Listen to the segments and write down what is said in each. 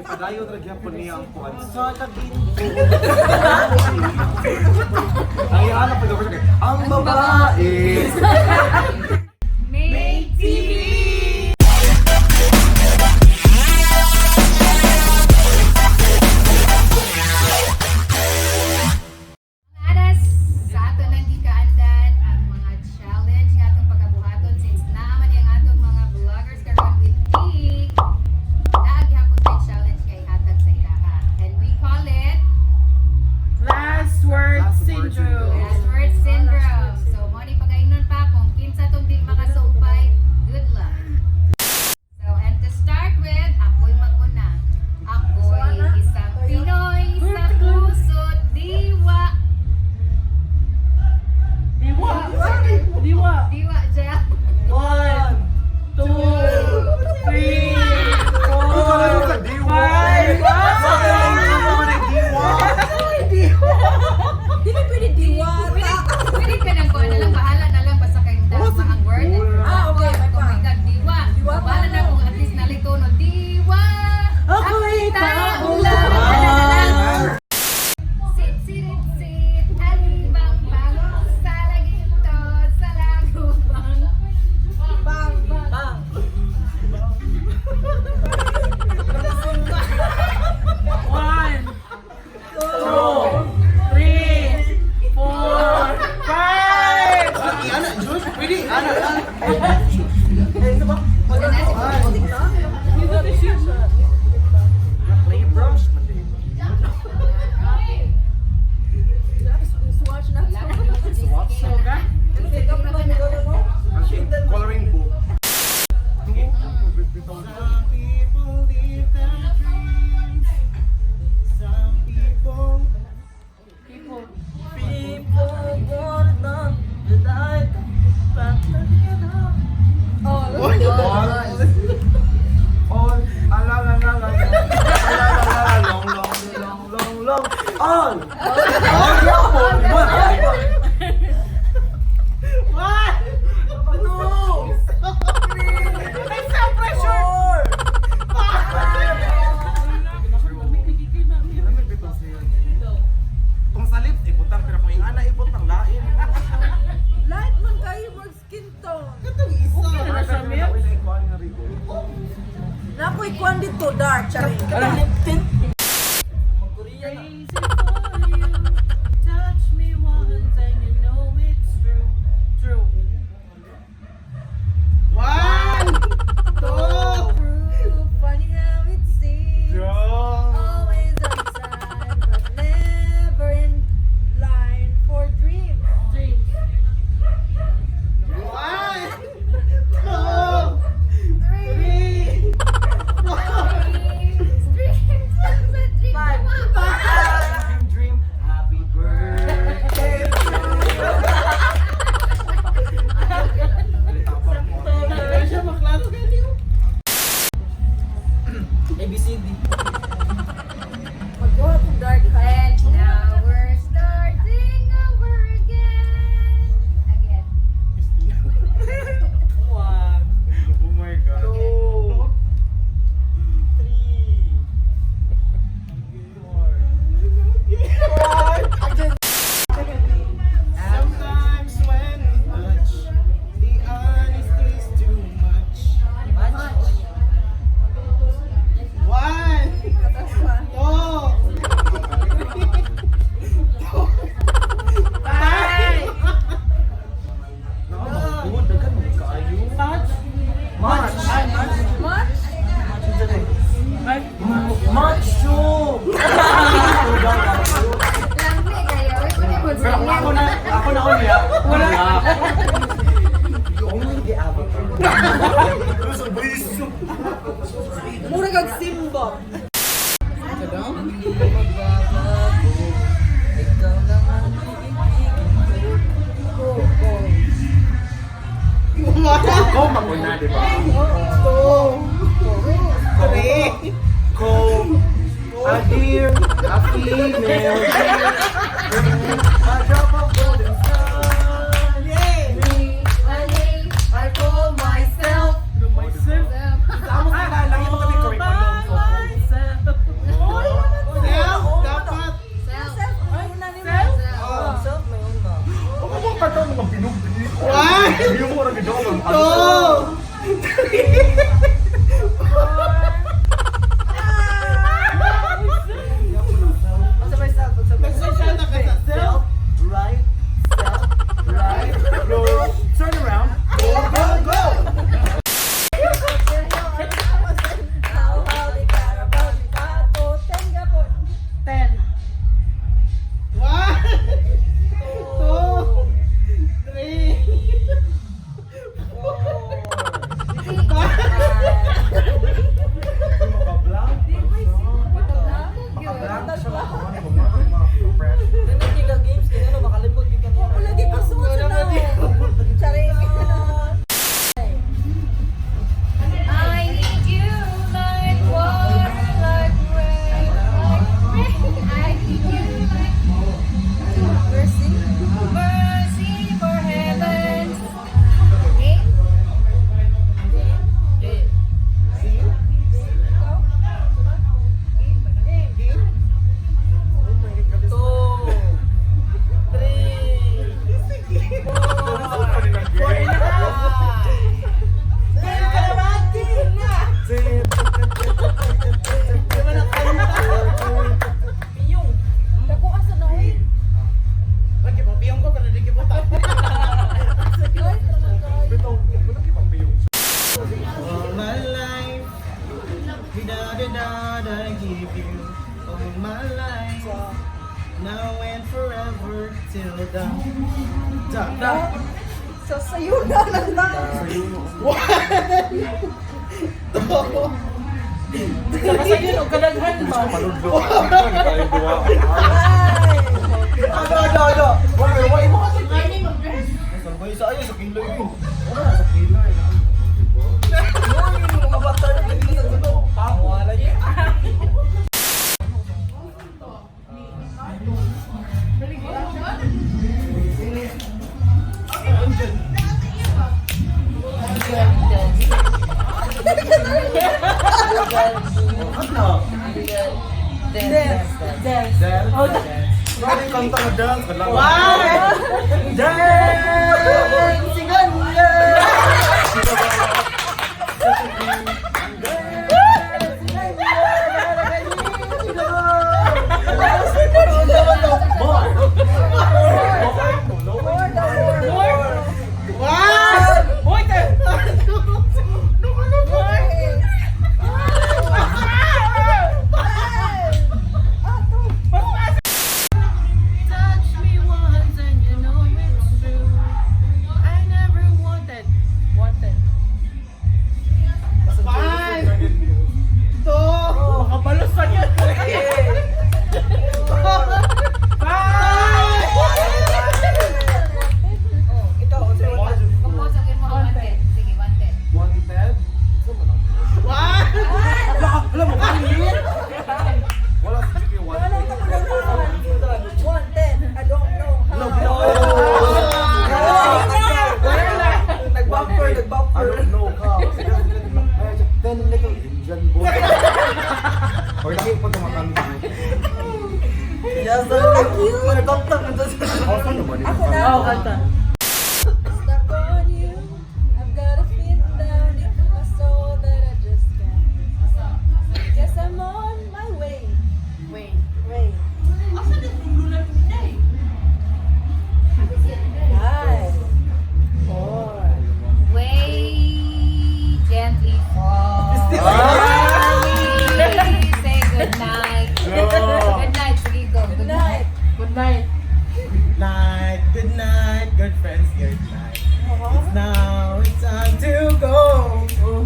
Ipadayon ra gyapon niya ang kuan sa kaginto. Ang iana pa daw siya, ang babae. May TV! Aras, sa ato nang gikaandan ang mga challenge nga atong pagabuhaton since naa man ang atong mga vloggers karon with me. Naa gihapon tay challenge kay hatag sa ilaha. And we call it Last word Last word syndrome. Last Word Syndrome. So, mo ni pagaingnon pa kung kinsa tong di makasulpay, good luck. So, and to start with, ako'y mag-una. Ako'y isang Pinoy sa puso't diwa. Diwa. Diwa. Diwa, Jel. One, two, three, four, five. Dili pwede diwata. Pwede ka nang kuha na lang, bahala na lang basta kayong dama ang word. Ah, okay. Kung may kag diwa, Diwa pa. bahala na kung at least nalito no, diwa. Ako'y Tao tao lang. lang. Sit, sit, sit, alibang bang, sa laginto, sa lagubang. Bang, bang. One, two, three, four, five. Ana, Josh, pwede. Ana, ana. Play brush man din. Swatch na. Swatch. Okay, coloring book. Some people live their dreams. Some people People. People want none the night. all all ah, la la la la la la la la long long long long long all all yapon. One, Two, May self-pressure. Lamig bitaw siya. Kung sa lips ibutang, pero kung ingana ibutang lain. Light man kayo mag skin tone. Katong isa. Okay na siya, Miss. Nakoy kuan dito dark. Charing. Katong lip tint. Crazy for you. Touch me once and you know it's true. True. One, two, True, funny how it seems. draw. Always on time, but never in line for dreams. Dreams. One, two, three, four. Dreams, dreams, dreams, Five. Dream, dream. Happy birthday to you. Ay, siya maklaro kayo. ABCD. Magkuha kong dark ha. And now we're starting over again. Again. One, Oh my God. two, three, four. Sometimes when we touch, the honesty is too much. One, two, three, four, five. No, daghan mo kaayo. Touch. Much. Much? Ay, Much too. Lamig kayo. Uy, pwede mo Pero ako na ulit. Wala. You only the avatar. Mura kag Simba. Ikaw lang ang iibigin ko. Go, go. Ikaw maguna, di ba? Two, Three. Comb. A deer. A female. A drop of golden sun. Yay! I call myself. Myself. Amo sa lagi mo kami All curriculum. by myself. Gonna give you all my life. Now and forever till the da da. So, sayo na lang lang. Nakasayo og kadaghan ba? Maludlo. Tayo duwa. Ay! Ano, ano, ano? Wala, wala mo kasi. Sabay sa ayo sa kiloy ko. Wala sa kiloy. Uy, mga bata na pinili sa gulo. Wala niya. Ano? Dance. Dance. Dance. Oh, dance. Grabe kanta nga dance. Wow! Dance! Sigan! More daw, more. Wow! Hoy, tayo! Five! Ah, two. Touch me once and you know it's true. I never wanted. Wanted. 5, 2, makabalos pa yun. 5! Compose ang imo ang wanted. Sige, wanted. Wanted? Wala mo, wala sa GK Wala wanted. ka mo lang. One, ten. I don't know how. Nag-bumper, I nag-bumper. don't know how. Then little Indian boy. Or lagi po tumakanta. Yes, nag-bumper. Ako na. Oh, kanta. Stuck on you. I've got a feeling down deep in my soul that I just can't. Guess I'm on my way. Wait. Way. Five. Four. Way gently fall. Slowly say good night. Good night. Sige, go. Good night. Good night. Good night, good night, good friends, good night. It's now, it's time to go. Go.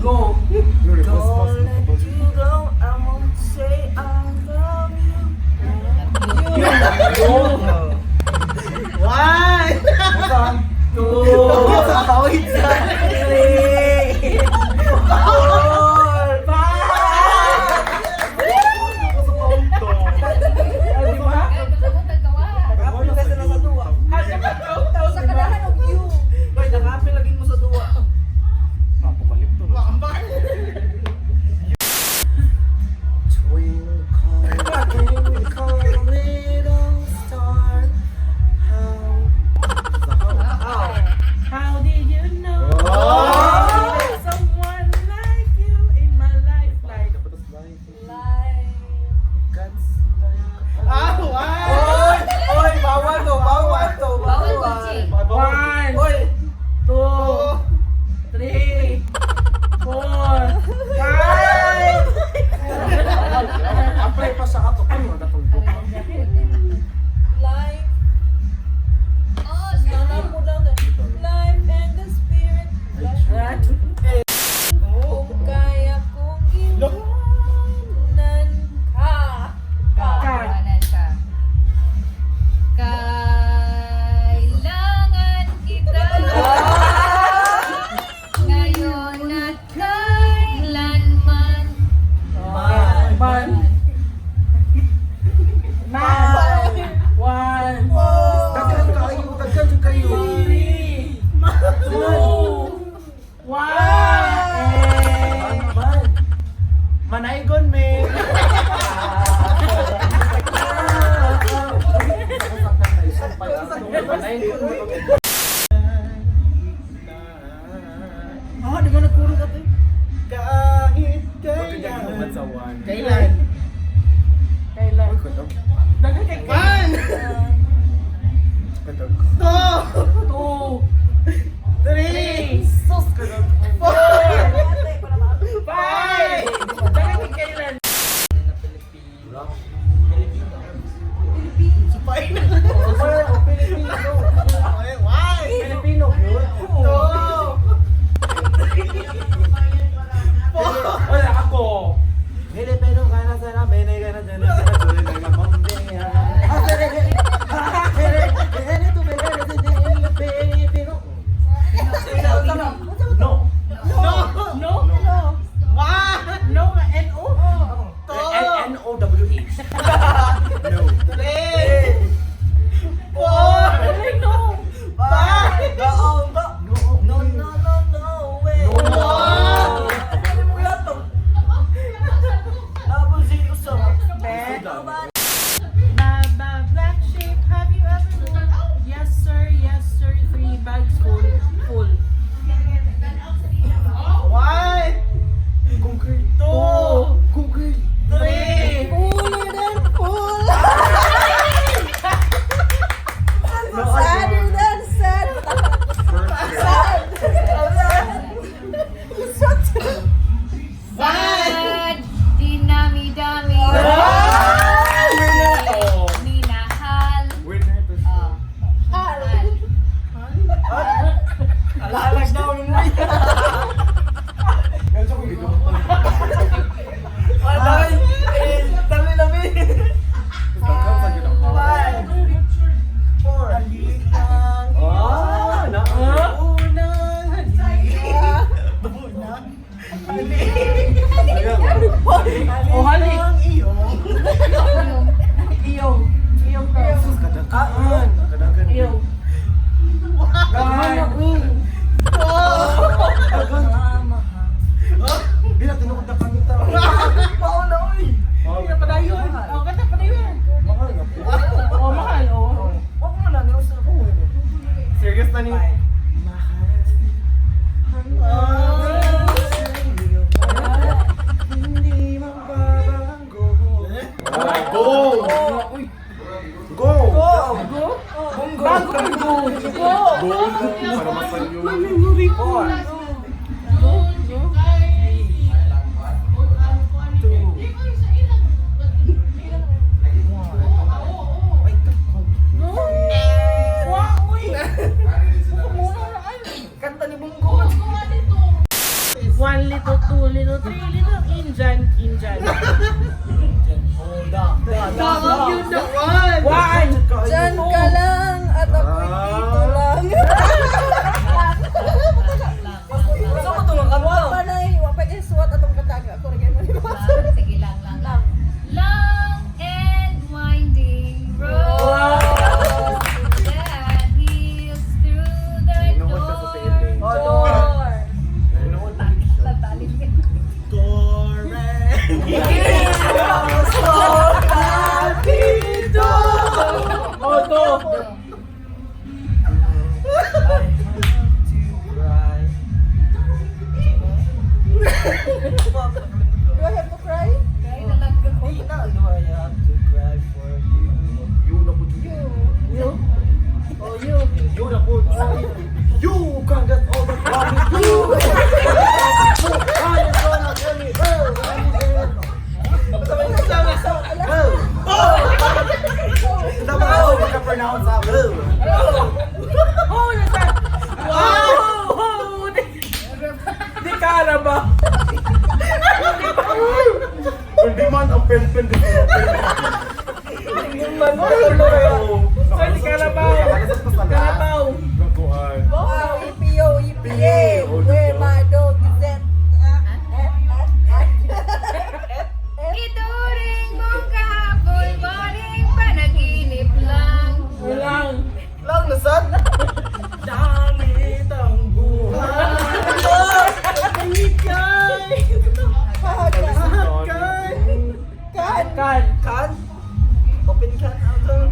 Go. Don't let you go. I won't say I love you. 1, 2, Wait, 3, 4, 5. Di ba? Ay, magkabutan ka wa. Nakapil kasi na sa duwa. Sa kadahan og you. Bay, nakapil lagi mo sa duwa. Twinkle, twinkle, little star, how How did you know? Oh! Someone like you in my life, like. Life. Ah, one, Oy! Oy, bawal to, bawal to, Bawal bawal. kunching. 1, Oy! 2, 3, 4, 5. Apply pa sa ato. Ano ang atong book? Life. Oh, Nana mo lang. Life and the spirit. Life. Kung kaya kong iwanan ka. Ka. Iwanan ka. Kailangan kita. Ngayon at kailanman. Man. Man. 1, Daghan kayo, daghan jud kayo. 3, 2, 1. Man. Manaygon, me. Manaygon. Ah, di ka nagkurog ate. Kahit kailan. Kailan? Kailan? Daghan kay 1, 2, 3, Sus, 4, 5. N-O-W-H. No. 3, 4, Ay, no. 5, go, go. No, no, no, no way. No. Ano mo yato? Tapos zero sa. Baba, black sheep, have you ever known? Yes, sir, three bags full, full. 1, Go girl. 2, Go girl. 3. Cooler than full. Sadder than sad. Sad. Sad, dinami-dami. Ah! Winner to. Minahal. Winner to. Oh. Hal. Hal. Alalag na ako mo. Yan sa kuya. Alay! Eh, dami dami. Daghan sa gyud ang 5, 4. Alikang Ah, na. Unang halik. Oh, halik. Iyong. Iyong. Iyong ka. Kadaghan. Kadaghan. Iyong. Daghan. Daghan. Bila tinuod na kami ta. Pauna, uy. Hindi na padayon. Oh, kanta padayon. Mahal na po. Oh, mahal, oh. Huwag mo na, niwas na ako. Serious na ni. Hindi magbabago. Go! Go! Go! Go? Bunggo. Bago or go? Go! Go! Para masanyo. 4, Go! Go! 2, Wow, uy! Kanta ni Bunggo. One little, two little, three little, Indian, Indian. Oh, da, da, da, da. One! Diyan ka lang at ako'y dito lang. Saan mo itong kanta? Panay, wa pa kay suwat atong kataga. Ako ra gyud mo. Ah, sige lang, lang, lang. Long and winding road that heals through the Nanood ka sa PLA. door. Oh, door. Nanood na siya. Oh, go! Do I have to cry? Kaya nalagag ko. Do I have to cry for you? You na po. You. You? Oh, you. You na po. You can get all the problems. You! I am gonna tell you. Dapat ako makapronounce ah. Oh, nasa... Wow! Oh, di, di ka alam ba? Hindi man ang pen-pen dito. Hindi man, ano Sorry, di Carabao. Carabao. Nakuhan. Wow, EPO, EPA, where my dog is at. Ah, at, at, at. Ituring mong kahapon, morning panaginip lang. Walang. Lang, nasad? Langit ang buhay. Kan. Kan. Kan? Open can? Ano?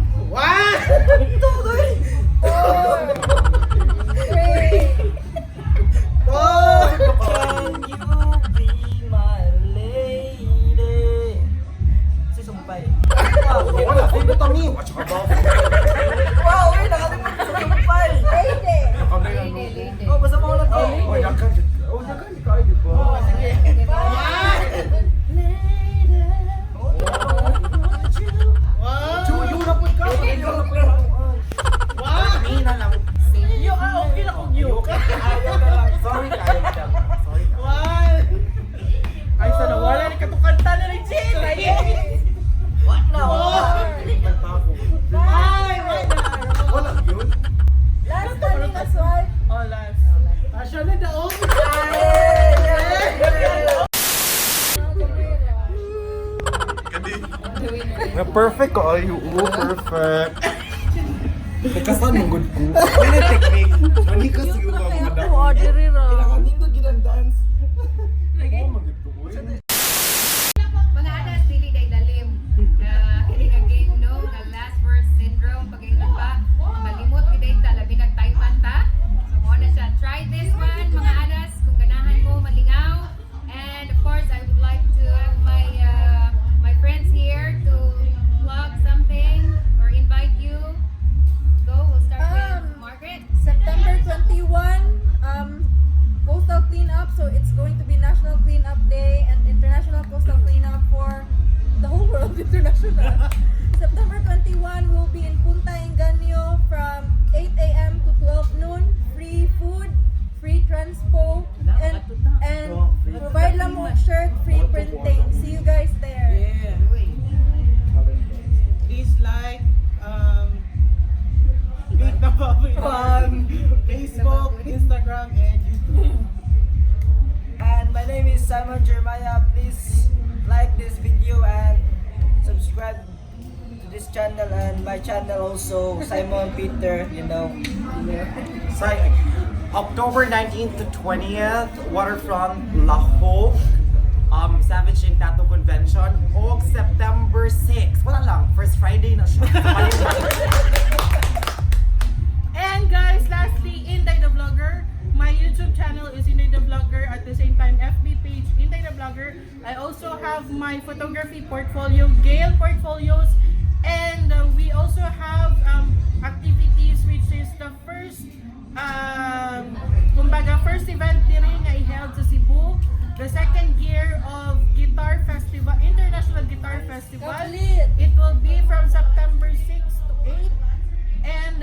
winner is. Nga perfect ko ayo. Oo, perfect. Nagkasan mong good ko. Ano yung technique? Mani ka Cute siguro na ba kaya mga ko, Audrey ra. Kailangan nindot gyud ang dance. Oo, magid ko. Uy. Mga adas, dili day lalim. Kini nga game, no? Nga last word syndrome. Pag-ingon pa, malimot gid ta, labi nag-taipan ta. So, mo na siya. Try this one, mga adas, kung ganahan mo, malingaw. And of course, I would like to have my friends here to plug something or invite you. Go, we'll start with Margaret. September 21, coastal cleanup. So it's going to be National Cleanup Day and International Coastal Cleanup for the whole world, international. September 21, we'll be in Punta Engaño from 8 a.m. to 12 noon. Free food, free transpo, and provide lang mo shirt, free printing. See you guys there. Yeah. Uy. Please like, Big na Baboy on Facebook, Instagram, and YouTube. And my name is Simon Jeremiah. Please like this video and subscribe to this channel and my channel also, Simon Peter. Sa October 19th to 20th, Waterfront Lahok, Savage Ink Tattoo Convention, og September 6. Wala lang, first Friday na siya. And guys, lastly, Inday the Vlogger. My YouTube channel is Inday the Vlogger. At the same time, FB page, Inday the Vlogger. I also have my photography portfolio, Gale Portfolios. And we also have activities, which is the first, kumbaga, first event diri nga i-held sa Cebu. The second year of Guitar Festival, International Guitar Festival. Kapalit! It will be from September 6 to 8. And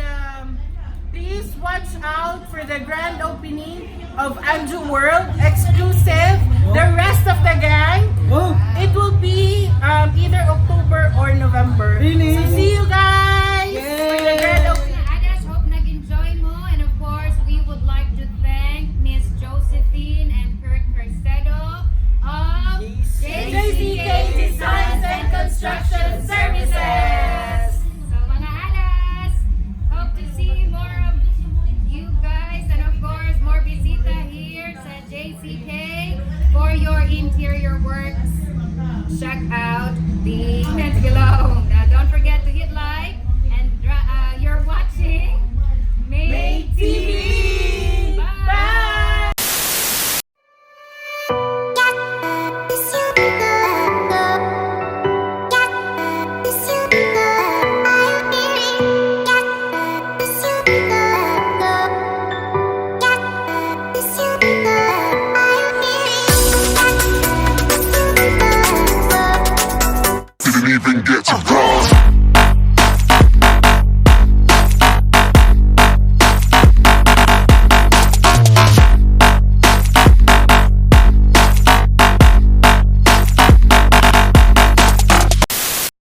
please watch out for the grand opening of Anju World exclusive. The rest of the gang. Oh! It will be either October or November. Really? So see you guys for the grand opening. Mga adas, hope nag-enjoy mo. And of course, we would like to thank Miss Josephine and Kurt Carcedo of JCK Designs and Construction Services. So mga adas, hope to see more of you guys and of course more bisita here sa JCK for your interior works. Check out the comments below. Now, don't forget to hit like and you're watching